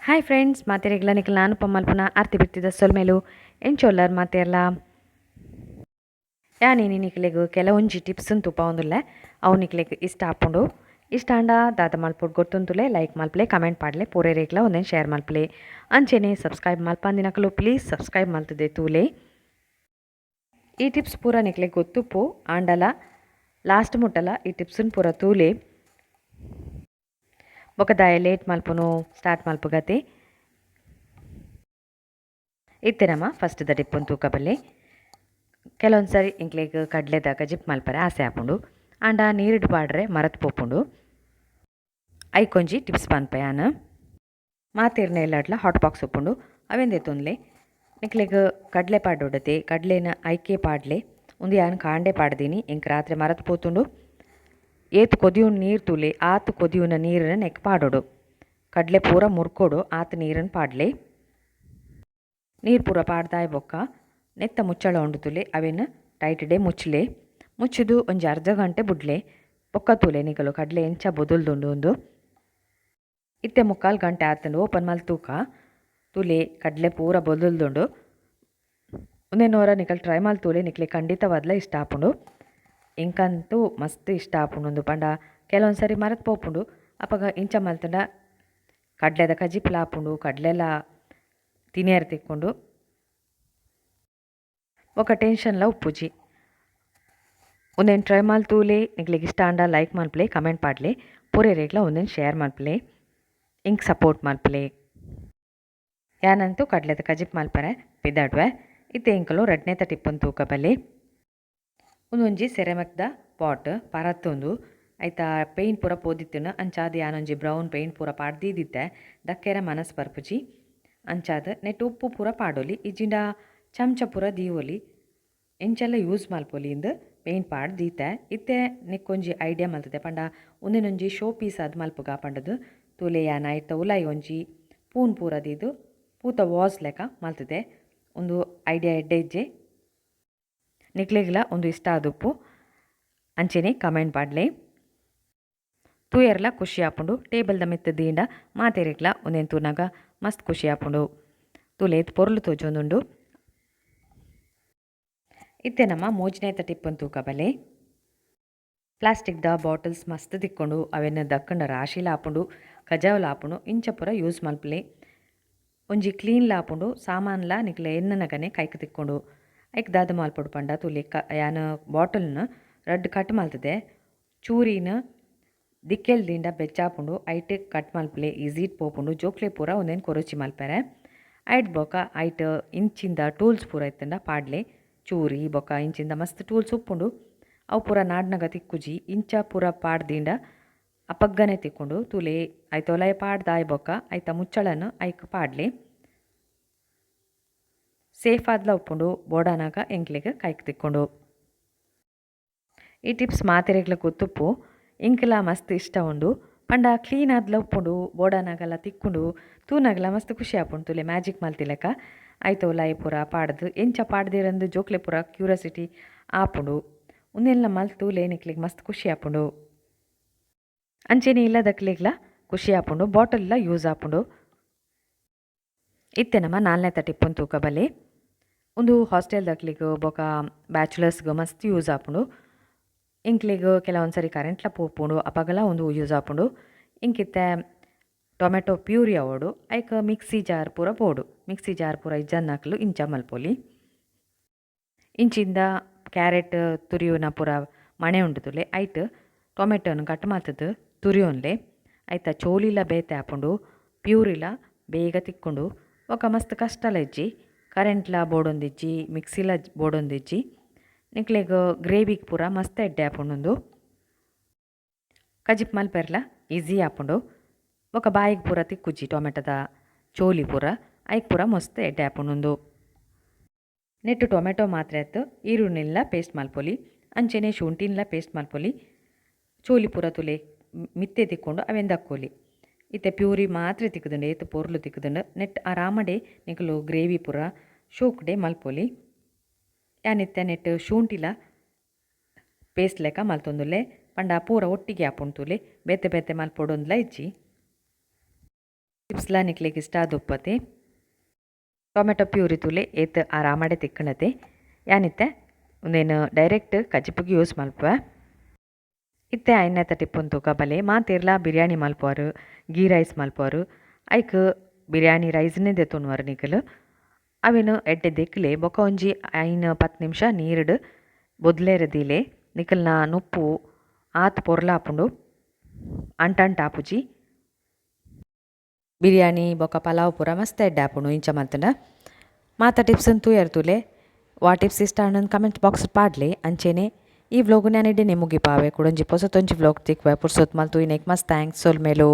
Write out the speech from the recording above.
Hi friends, ಮಾತೆರೆಗ್ಲ ನಿಕಲ್ನ ಅನುಪಮ ಮಲ್ಪುನ ಆರ್ತಿ ಬಿತ್ತಿದ ಸೊಲ್ಮೆಲು. ಎಂಚೊಲ್ಲರ್ ಮಾತೆರ್ಲ? ಯಾನ್ ನಿಕ್ಲೆಗ್ ಕೆಲವೊಂಜಿ ಟಿಪ್ಸ್ ತೂಪಾವೊಂದುಲ್ಲೆ. ಅವು ನಿಕ್ಲೆಗ್ ಇಷ್ಟ ಆಪುಂಡು. ಇಷ್ಟ ಆಂಡ ದಾದ ಮಲ್ಪೊಡು ಗೊತ್ತುಂತುಲೆ. ಲೈಕ್ ಮಲ್ಪಲೆ, ಕಮೆಂಟ್ ಪಾಡ್ಲೆ, ಪೂರೆರೆಗ್ಲ ಒಂದೆನ್ ಶೇರ್ ಮಲ್ಪಲೆ. ಅಂಚೆನೆ ಸಬ್ಸ್ಕ್ರೈಬ್ ಮಲ್ಪಂದಿನಕುಲು ಪ್ಲೀಸ್ ಸಬ್ಸ್ಕ್ರೈಬ್ ಮಲ್ತುದೆ ತೂಲೆ. ಈ ಟಿಪ್ಸ್ ಪೂರ ನಿಕ್ಲೆಗ್ ಗೊತ್ತುಪ್ಪು. ಆಂಡಲ ಲಾಸ್ಟ್ ಮುಟ್ಟಲ ಈ ಟಿಪ್ಸ್ನ್ ಪೂರ ತೂಲೆ. ಬೊಕ ದಾಯೆ ಲೇಟ್ ಮಲ್ಪುನು? ಸ್ಟಾರ್ಟ್ ಮಲ್ಪುಗತೆ. ಇತ್ತೆ ನಮ ಫಸ್ಟ್ ದ ಟಿಪ್ಪುನ್ ತೂಕ ಬಲ್ಲೆ. ಕೆಲವೊಂದು ಸರಿ ಎಂಕ್ಲೆಗ್ ಕಡ್ಲೆದ ಕಜಿಪ್ ಮಲ್ಪರೆ ಆಸೆ ಆಪುಂಡು. ಆಂಡ ನೀರುಡ್ ಪಾಡ್ರೆ ಮರತ್ ಪೋಪುಂಡು. ಐಕೊಂಜಿ ಟಿಪ್ಸ್ ಪನ್ಪೆ ಯಾನ್. ಮಾತೆರ್ನ ಇಲ್ಲಡ್ಲ ಹಾಟ್ ಬಾಕ್ಸ್ ಉಪ್ಪುಂಡು. ಅವೆನ್ ದೆತ್ತೊನ್ಲೆ. ನಿಕ್ಲೆಗ್ ಕಡ್ಲೆ ಪಾಡೊಡತೆ, ಕಡ್ಲೆನ್ ಐಕೆ ಪಾಡ್ಲೆ. ಉಂದು ಯಾನ್ ಕಾಂಡೆ ಪಾಡ್ದೀನಿ, ಎಂಕ್ ರಾತ್ರೆ ಮರತ್ ಪೋತುಂಡು. ಏತ್ ಕೊದಿಯುನ ನೀರು ತೂಲೆ, ಆತ್ ಕೊದಿಯುನ ನೀರನ್ನು ನೆಕ್ ಪಾಡೊಡು. ಕಡ್ಲೆ ಪೂರ ಮುರ್ಕೊಡು, ಆತ್ ನೀರನ್ನು ಪಾಡ್ಲೆ. ನೀರು ಪೂರ ಪಾಡ್ದಾಯ್ ಬೊಕ್ಕ ನೆತ್ತ ಮುಚ್ಚಳ ಉಂಡು ತೂಲೆ, ಅವೆನ್ ಟೈಟ್ ಡೇ ಮುಚ್ಚಲೆ. ಮುಚ್ಚುದು ಒಂಜಿ ಅರ್ಧ ಗಂಟೆ ಬುಡ್ಲೆ. ಬೊಕ್ಕ ತೂಲೆ ನಿಕಲು ಕಡ್ಲೆ ಎಂಚ ಬೊದಲ್ದುಂಡು ಉಂದು. ಇತ್ತೆ ಮುಕ್ಕಾಲು ಗಂಟೆ ಆತುಂಡು. ಓಪನ್ ಮಲ್ತ್ ತೂಕ. ತೂಲೆ, ಕಡ್ಲೆ ಪೂರ ಬೊದಲ್ದುಂಡು. ಉಂದೆನ್ ಒರ ನಿಕಲ್ ಟ್ರೈ ಮಲ್ತ್ ತೂಲೆ, ನಿಕ್ಲೆ ಖಂಡಿತವಾದ್ಲ ಇಷ್ಟ ಆಪುಂಡು. ಎಂಕಂತೂ ಮಸ್ತ್ ಇಷ್ಟ ಆಪುಂಡು. ಉಂದು ಪಂಡ ಕೆಲವೊಂದು ಸರಿ ಮರತ್ ಪೋಪುಂಡು. ಅಪಗ ಇಂಚ ಮಲ್ತ್ಂಡ ಕಡ್ಲೆದ ಕಜಿಪುಲ ಆಪುಂಡು, ಕಡ್ಲೆಲ ತಿನಿಯರೆ ತಿಕ್ಕುಂಡು, ಬೊಕ ಟೆನ್ಷನ್ಲ ಉಪ್ಪುಜಿ. ಉಂದೆನ್ ಟ್ರೈ ಮಲ್ತೂಲೆ. ನಿಕ್ಲೆಗ್ ಇಷ್ಟ ಆಂಡ ಲೈಕ್ ಮಲ್ಪಲೆ, ಕಮೆಂಟ್ ಪಾಡ್ಲೆ, ಪೂರೆರೆಗ್ಲ ಉಂದೆನ್ ಶೇರ್ ಮಲ್ಪಲೆ, ಎಂಕ್ ಸಪೋರ್ಟ್ ಮಲ್ಪಲೆ. ಯಾನಂತೂ ಕಡ್ಲೆದ ಕಜಿಪ್ ಮಲ್ಪರೆ ಪಿದಾಡುವೆ. ಇತ್ತೆ ಎಂಕುಲು ರಡ್ಡನೇತ ಟಿಪ್ಪನ್ ತೂಕ ಬಲ್ಲಿ. ಉಂದೊಂಜಿ ಸೆರೆಮಕ್ದ ಪಾಟ್ ಪರತೊಂದು. ಐತ ಪೇಂಟ್ ಪೂರ ಪೋದಿತ್ತುಂಡು. ಅಂಚಾದ್ ಯಾನೊಂಜಿ ಬ್ರೌನ್ ಪೇಂಟ್ ಪೂರ ಪಾಡ್ದೀದಿತ್ತೆ. ದಕ್ಕೆರೆ ಮನಸ್ ಬರ್ಪುಜಿ. ಅಂಚಾದ್ ನೆಟ್ ಉಪ್ಪು ಪೂರ ಪಾಡೊಲಿ, ಇಜ್ಜಿಂಡ ಚಮಚ ಪೂರ ದೀವೊಲಿ, ಎಂಚೆಲ್ಲ ಯೂಸ್ ಮಲ್ಪೊಲಿ ಇಂದ್ ಪೇಂಟ್ ಪಾಡ್ ದೀತೆ. ಇತ್ತೆ ನೆಕ್ಕೊಂಜಿ ಐಡಿಯಾ ಮಲ್ತುದೆ. ಪಂಡ ಉಂದೆನೊಂಜಿ ಶೋ ಪೀಸ್ ಆದ್ ಮಲ್ಪುಗ ಪಂಡುದು. ತೂಲೆ, ಯಾನ್ ಐತ ಉಲಾಯಿ ಒಂಜಿ ಪೂನ್ ಪೂರ ದೀದ್ ಪೂತ ವಾಸ್ ಲೆಕ ಮಲ್ತುದೆ. ಉಂದು ಐಡಿಯಾ ಎಡ್ಡೆ ಇಜ್ಜೆ? ನಿಕ್ಲೆಗ್ಲ ಉಂದು ಇಷ್ಟ ಆದುಪ್ಪು. ಅಂಚೆನೆ ಕಮೆಂಟ್ ಪಾಡ್ಲೆ. ತೂಯರ್ಲ ಖುಷಿ ಆಪುಂಡು. ಟೇಬಲ್ದ ಮಿತ್ತ್ ದೀಂಡ ಮಾತೆರೆಗ್ಲ ಉಂದೆನ್ ತೂನಗ ಮಸ್ತ್ ಖುಷಿ ಆಪುಂಡು. ತೂಲೆ, ಪೊರ್ಲು ತೋಜೊಂದುಂಡು. ಇತ್ತೆ ನಮ್ಮ ಮೂಜನೇತ ಟಿಪ್ಪನ್ ತೂಕ ಬಲೆ. ಪ್ಲಾಸ್ಟಿಕ್ ದ ಬಾಟಲ್ಸ್ ಮಸ್ತ್ ತಿಕ್ಕೊಂಡು. ಅವೆನ್ ದಕ್ಕಂಡ ರಾಶಿಲ ಆಪುಂಡು, ಕಜವುಲ ಆಪುಂಡು. ಇಂಚ ಪೂರ ಯೂಸ್ ಮಲ್ಪಲೆ. ಒಂಜಿ ಕ್ಲೀನ್ಲ ಆಪುಂಡು, ಸಾಮಾನ್ಲ ನಿಕ್ಲೆ ಎನ್ನನಗನೆ ಕೈಕ್ ತಿಕ್ಕೊಂಡು. ಐಕ್ ದಾದ ಮಲ್ಪೊಡು ಪಂಡ, ತೂಲೆ, ಕ ಯಾನ್ ಬಾಟಲ್ನ್ ರಡ್ಡ್ ಕಟ್ ಮಲ್ತುದೆ. ಚೂರಿನ್ ದಿಕ್ಕೆಲ್ ದೀಂಡ ಬೆಚ್ಚಾಪುಂಡು, ಐಟ್ ಕಟ್ ಮಲ್ಪಲೆ. ಈಸಿಟ್ ಪೋಪುಂಡು. ಜೋಕ್ಲೆ ಪೂರ ಉಂದೆನ್ ಕೊರೊಚಿ ಮಲ್ಪೆರೆ. ಐಟ್ ಬೊಕ ಐಟ್ ಇಂಚಿಂದ ಟೂಲ್ಸ್ ಪೂರ ಇತ್ತ್ಂಡ ಪಾಡ್ಲೆ. ಚೂರಿ ಬೊಕ ಇಂಚಿಂದ ಮಸ್ತ್ ಟೂಲ್ಸ್ ಉಪ್ಪುಂಡು. ಅವು ಪೂರ ನಾಡ್ನಗ ತಿಕ್ಕುಜಿ. ಇಂಚ ಪೂರ ಪಾಡ್ದೀಂಡ ಅಪಗ್ಗನೆ ತಿಕ್ಕುಂಡು. ತೂಲೆ, ಐತ ಉಲಾಯಿ ಪಾಡ್ದಾಯ್ ಬೊಕ್ಕ ಐತ ಮುಚ್ಚಳನ್ ಐಕ್ ಪಾಡ್ಲೆ. ಸೇಫ್ ಆದ್ಲ ಉಪ್ಪುಂಡು. ಬೋಡಾನಗ ಎಂಕ್ಲೆಗ್ ಕೈಕ್ ತಿಕ್ಕುಂಡು. ಈ ಟಿಪ್ಸ್ ಮಾತೆರೆಗ್ಲ ಗೊತ್ತುಪ್ಪು. ಎಂಕ್ಲ ಮಸ್ತ್ ಇಷ್ಟ ಉಂಡು. ಪಂಡ ಕ್ಲೀನ್ ಆದ್ಲ ಉಪ್ಪುಂಡು, ಬೋಡಾನಗಲ ತಿಕ್ಕುಂಡು, ತೂನಗಲ ಮಸ್ತ್ ಖುಷಿ ಆಪುಂಡು. ತೂಲೆ, ಮ್ಯಾಜಿಕ್ ಮಲ್ತಿಲೆಕ ಐತ ಉಲಾಯಿ ಪೂರ ಪಾಡ್ದ್ ಎಂಚ ಪಾಡ್ದಿರಂದು ಜೋಕ್ಲೆ ಪೂರ ಕ್ಯೂರಿಯಾಸಿಟಿ ಆಪುಂಡು. ಉಂದೆಲ್ಲ ಮಲ್ತ್ ತೂಲೆ, ನಿಕ್ಲೆಗ್ ಮಸ್ತ್ ಖುಷಿ ಆಪುಂಡು. ಅಂಚೆನೆ ಇಲ್ಲದಕ್ಲೆಗ್ಲ ಖುಷಿ ಆಪುಂಡು, ಬಾಟಲ್ ಯೂಸ್ ಆಪುಂಡು. ಇತ್ತೆ ನಮ್ಮ ನಾಲ್ನೇತ ಟಿಪ್ಪನ್ ತೂಕ ಬಲೆ. ಉಂದು ಹಾಸ್ಟೆಲ್ ದಕ್ಲೆಗ್ ಬೊಕ ಬ್ಯಾಚುಲರ್ಸ್ಗ್ ಮಸ್ತ್ ಯೂಸ್ ಆಪುಂಡು. ಎಂಕ್ಲೆಗ್ ಕೆಲವೊಂದು ಸರಿ ಕರೆಂಟ್ಲ ಪೋಪುಂಡು, ಅಪಗಲ ಉಂದು ಯೂಸ್ ಆಪುಂಡು. ಎಂಕಿತ್ತೆ ಟೊಮೆಟೊ ಪ್ಯೂರಿ ಆವೊಡು. ಐಕ್ ಮಿಕ್ಸಿ ಜಾರ್ ಪೂರ ಬೋಡು. ಮಿಕ್ಸಿ ಜಾರ್ ಪೂರ ಇಜ್ಜಂದಿನಕುಲು ಇಂಚ ಮಲ್ಪೊಲಿ. ಇಂಚಿಂದ ಕ್ಯಾರೆಟ್ ತುರಿಯುನ ಪೂರ ಮಣೆ ಉಂಡು ತೂಲೆ, ಐಟ್ ಟೊಮೆಟೊನು ಕಟ್ ಮಲ್ತುದು ತುರಿಯೊನ್ಲೆ. ಐತ ಚೋಲಿಲ ಬೇತೆ ಆಪುಂಡು, ಪ್ಯೂರಿಲ ಬೇಗ ತಿಕ್ಕುಂಡು. ಬೊಕ ಮಸ್ತ್ ಕಷ್ಟಲ ಇಜ್ಜಿ. ಕರೆಂಟ್ಲ ಬೋಡೊಂದಿಜ್ಜಿ, ಮಿಕ್ಸಿಲ ಬೋಡೊಂದಿಜ್ಜಿ. ನಿಕ್ಲೆಗ್ ಗ್ರೇವಿಗ್ ಪೂರ ಮಸ್ತ್ ಎಡ್ಡೆ ಆಪುಂಡು ಉಂದು. ಕಜಿಪ್ ಮಲ್ಪೆರ್ಲ ಈಸಿ ಆಪುಂಡು. ಬೊಕ ಬಾಯಿಗ್ ಪೂರ ತಿಕ್ಕುಜಿ ಟೊಮೆಟೊದ ಚೋಲಿ ಪೂರ. ಐಕ್ ಪೂರ ಮಸ್ತ್ ಎಡ್ಡೆ ಆಪುಂಡು ಉಂದು. ನೆಟ್ಟ್ ಟೊಮೆಟೊ ಮಾತ್ರ ಅತ್ತ್, ಈರುಳ್ಳಿನ್ಲ ಪೇಸ್ಟ್ ಮಲ್ಪೊಲಿ, ಅಂಚೆನೆ ಶುಂಠಿನ್ಲ ಪೇಸ್ಟ್ ಮಲ್ಪೊಲಿ. ಚೋಲಿ ಪೂರ ತೂಲೆ, ಮಿತ್ತೆ ತಿಕ್ಕೊಂಡು. ಅವೆನ್ ದಕ್ಕೊಲಿ. ಇತ್ತೆ ಪ್ಯೂರಿ ಮಾತ್ರ ತಿಕ್ಕುದುಂಡು. ಏತ್ ಪೊರ್ಲು ತಿಕ್ಕುದುಂಡು. ನೆಟ್ ಆರಾಮಡೆ ನಿಕುಲು ಗ್ರೇವಿ ಪೂರ ಶೋಕುಡೆ ಮಲ್ಪೊಲಿ. ಯಾನ್ ಇತ್ತೆ ನೆಟ್ ಶುಂಠಿಲ ಪೇಸ್ಟ್ ಲೆಕ ಮಲ್ತೊಂದುಲ್ಲೆ. ಪಂಡ ಪೂರ ಒಟ್ಟಿಗೆ ಆಪುಂಡು ತೂಲೆ, ಬೇತೆ ಬೇತೆ ಮಲ್ಪೊಡುಂದ್ಲ ಇಜ್ಜಿ. ಟಿಪ್ಸ್ಲ ನಿಕ್ಲೆಗ್ ಇಷ್ಟ ಆದುಪ್ಪತೆ. ಟೊಮೆಟೊ ಪ್ಯೂರಿ ತೂಲೆ ಏತ್ ಆರಾಮಡೆ ತಿಕ್ಕಣತೆ. ಯಾನಿತ್ತೆ ಉಂದೆನ್ ಡೈರೆಕ್ಟ್ ಕಜಿಪುಗ್ ಯೂಸ್ ಮಲ್ಪುವೆ. ಇತ್ತೆ ಐನತ ಟಿಪ್ಪುನ್ ತೂಕ ಬಲೆ. ಮಾತೆರ್ಲಾ ಬಿರಿಯಾನಿ ಮಲ್ಪುವರು, ಗೀ ರೈಸ್ ಮಲ್ಪುವರು. ಐಕ್ ಬಿರಿಯಾನಿ ರೈಸ್ನೇ ದೆತೊನುವರ್ ನಿಕುಲು. ಅವೆನ್ ಎಡ್ಡೆ ದೆಕ್ಲೆ ಬೊಕ ಒಂಜಿ 5-10 ನಿಮಿಷ ನೀರ್ಡ್ ಬೊದ್ಲೆರೆ ದೀಲೆ. ನಿಕಲ್ನ ನುಪ್ಪು ಆತ್ ಪೊರ್ಲಾಪುಂಡು, ಅಂಟಂಟಾಪುಜಿ. ಬಿರಿಯಾನಿ ಬೊಕ ಪಲಾವ್ ಪೂರ ಮಸ್ತ್ ಎಡ್ಡೆ ಆಪುಂಡು ಇಂಚ ಮಲ್ತ್ಂಡ. ಮಾತ ಟಿಪ್ಸ್ ತೂಯರ್ ತೂಲೆ. ವಾ ಟಿಪ್ಸ್ ಇಷ್ಟ ಆಂಡ್ ಕಮೆಂಟ್ ಬಾಕ್ಸ್ ಪಾಡ್ಲೆ. ಅಂಚೆನೆ ಈ ವ್ಲಾಗ್ ಯಾನ್ ಇಡೆನೆ ಮುಗಿಪಾವೆ. ಕುಡೊಂಜಿ ಪೊಸತೊಂಜಿ ವ್ಲಾಗ್ ತಿಕ್ಕುವೆ. ಪುರ್ಸೊತ್ ಮಲ್ತು ಇನೇಕ್ ಮಸ್ತ್ thanks. ಸೊಲ್ಮೆಲು.